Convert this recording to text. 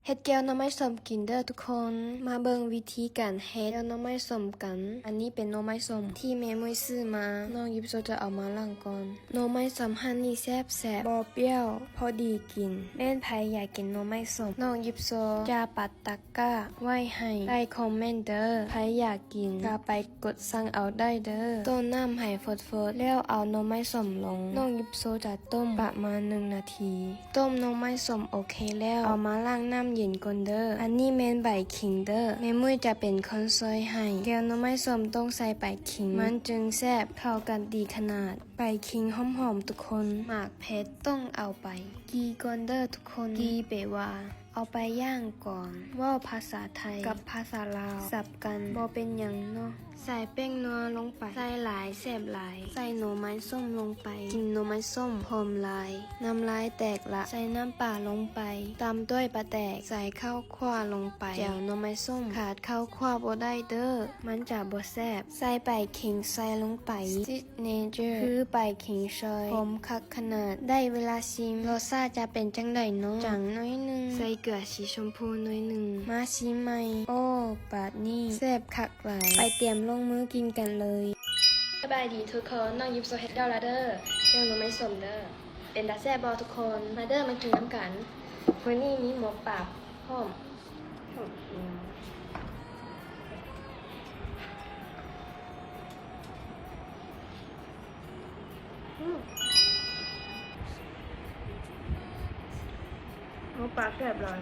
ເຮັດແຈ່ວໜໍ່ໄມ້ສົ້ມກິນເດີ້ທຸກຄົນ. ມາເບິ່ງວິທີການເຮັດແຈ່ວໜໍ່ໄມ້ສົ້ມກັນ. ອັນນີ້ເປັນໜໍ່ໄມ້ສົ້ມທີ່ແມ່ມຸ້ຍຊື້ມາ. ນ້ອງຢິບໂຊຈະເອົາມາລ້າງກ່ອນ. ໜໍ່ໄມ້ສົ້ມຫັ້ນນີ້ແຊບໆ ບໍ່ປ່ຽວ ພໍດີກິນ. ແມ່ນໃຜຢາກກິນໜໍ່ໄມ້ສົ້ມ ນ້ອງຢິບໂຊຈະປັດຕະກະໄວ້ໃຫ້ໃຕ້ຄອມເມັນເດີ້. ໃຜຢາກກິນກະໄປກົດສັ່ງເອົາໄດ້ເດີ້. ຕົ້ມນ້ຳໃຫ້ຟົດໆ ແລ້ວເອົາໜໍ່ໄມ້ສົ້ມລົງ. ນ້ອງຢິບໂຊຈະຕົ້ມປະມານໜຶ່ງນາທີ. ຕົ້ມໜໍ່ໄມ້ສົ້ມໂອເຄແລ້ວ ເອົາມາລ້າງນ້ຳເຢັນກ່ອນເດີ້. ອັນນີ້ແມ່ນໃບຂີງເດີ້. ແມ່ມຸ້ຍຈະເປັນຄົນຊ່ອຍໃຫ້. ແຈ່ວໜໍ່ໄມ້ສົ້ມຕ້ອງໃສ່ໃບຂີງ ມັນຈຶ່ງແຊບ ເຂົ້າກັນດີຂະໜາດ. ໃບຂີງຫອມໆທຸກຄົນ. ໝາກເຜັດຕ້ອງເອົາໄປກີ່ກ່ອນເດີ້ທຸກຄົນ. ກີ່ແປວ່າເອົາໄປຍ່າງກ່ອນ. ເວົ້າພາສາໄທກັບພາສາລາວສັບກັນ ບໍ່ເປັນຫຍັງເນາະ. ໃສ່ແປ້ງນົວລົງໄປ. ໃສ່ຫຼາຍແຊບຫຼາຍ. ໃສ່ໜໍ່ໄມ້ສົ້ມລົງໄປ. ກິ່ນໜໍ່ໄມ້ສົ້ມຫອມຫຼາຍ. ນ້ຳລາຍແຕກລະ. ໃສ່ນ້ຳປາລົງໄປ ຕາມດ້ວຍປາແດກ. ໃສ່ເຂົ້າຂົ້ວລົງໄປ. ແຈ່ວໜໍ່ໄມ້ສົ້ມຂາດເຂົ້າຂົ້ວບໍ່ໄດ້ເດີ້ ມັນຈະບໍ່ແຊບ. ໃສ່ໃບຂີງຊອຍລົງໄປ. ຊິກເນເຈີຄືໃບຂີງຊອຍ ຫອມຄັກຂະໜາດ. ໄດ້ເວລາຊີມ ລົດຊາດຈະເປັນຈັ່ງໃດເນາະ? ຈາງໜ້ອຍໜຶ່ງ. ໃສ່ເກືອສີຊົມພູໜ້ອຍໜຶ່ງ. ມາຊີມໃໝ່. ໂອ້ ບາດນີ້ແຊບຄັກ ໄປຕຽມລົງມືກິນກັນເລີຍ. ສະບາຍດີທຸກຄົນ, ນ້ອງຢິບໂຊເຮັດແລ້ວລະເດີ້ ແຈ່ວໜໍ່ໄມ້ສົ້ມເດີ້. ເປັນຕາແຊບບໍ່ທຸກຄົນ? ມາເດີ້ ມາກິນນຳກັນ. ມື້ນີ້ມີໝໍປາພ້ອມ. ອືມ ໝໍປາແຊບຫຼາຍ.